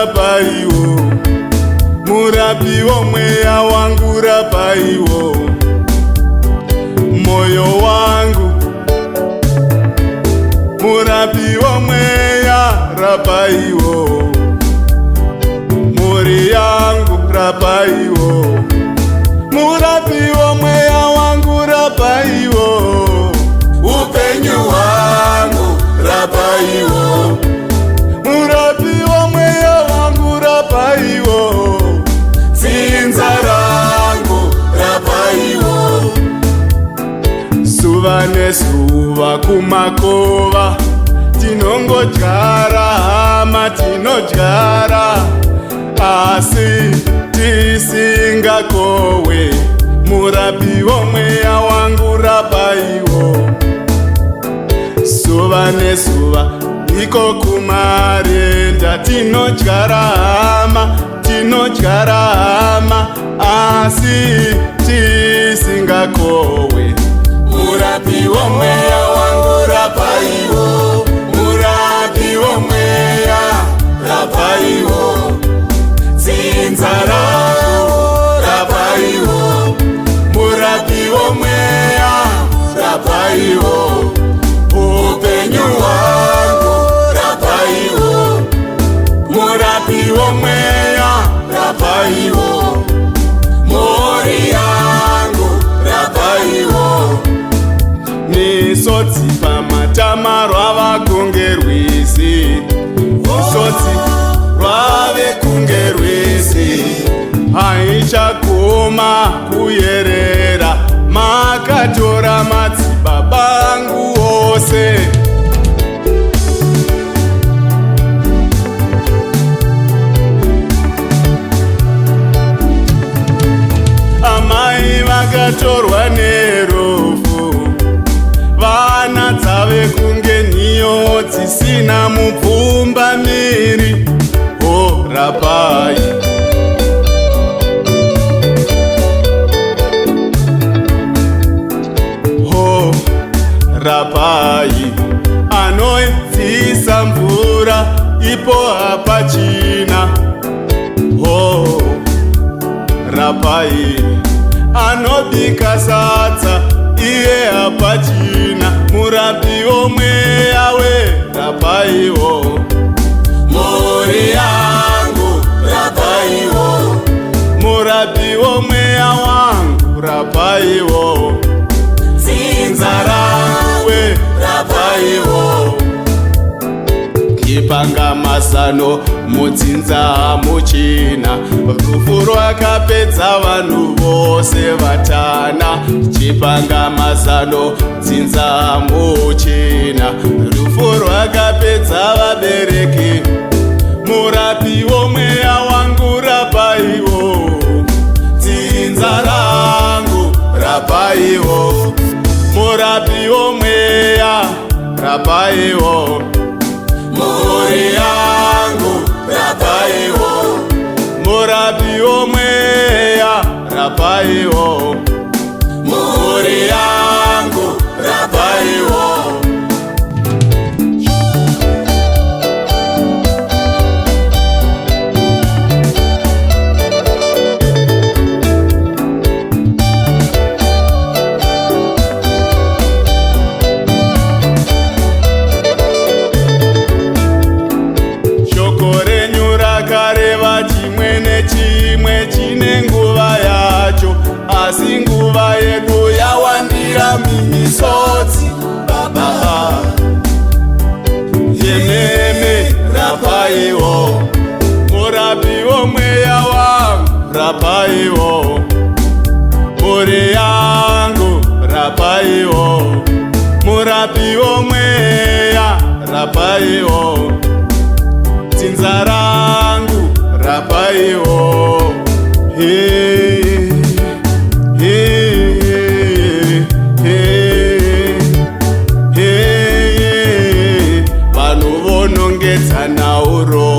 rapaiwo, murapi womweya wangu rapaiwo, moyo wangu, murapi womweya rapaiwo, mhuri yangu rapaiwo, murapi womweya wangu rapaiwo, Upenyu hwangu rapaiwo, murapi womweya wangu rapaiwo, dzinza rangu rapaiwo, zuva nezuva kumakova tinongodyara hama, tinodyara asi tisingakowe. Murapi womweya wangu rapaiwo, zuva nezuva iko kumarenda tinodyara hama, tinodyara hama asi tisingakowe. Murapi womweya wangu rapaiwo, murapi womweya rapaiwo, dzinza rangu rapaiwo, murapi womweya rapaiwo, upenyu hwangu rapaiwo, murapi womweya rapaiwo, mhuri yangu rapaiwo. Misodzi pamatama rwava kunge rwizi, misodzi rwave kunge rwizi, haichaguma kuyerera. Makatora madzibaba angu ose. Amai vakatorwa nerufu, vana dzave kunge nhiyo dzisina mupfumbamiri. O rapai, ho rapai, anoidzisa mvura ipo hapachina. Ho rapai, anobika sadza iye hapachina. Murapi womweya we rapaiwo, Mhuri yangu rapaiwo, murapi womweya wangu rapaiwo, dzinza rangu we rapaiwo, Ipanga mazano mudzinza muchina, rufu rwakapedza vanhu vose vatana. Chipanga mazano dzinza muchina, rufu rwakapedza vabereki. Murapi womweya wangu rapaiwo, dzinza rangu rapaiwo, murapi womweya rapaiwo, mhuri yangu rapaiwo, murapi womweya rapaiwo, mhuri yangu rapaiwo. Shoko renyu rakareva chimwe nechimwe chine nguva yacho, asi nguva yedu yawandira misodzi. Baba yememe rapaiwo, murapi womweya wangu rapaiwo, mhuri yangu rapaiwo, murapi womweya rapaiwo, dzinza rangu rapaiwo. Hey, hey, hey, hey. Vanhu vonongedzana uro.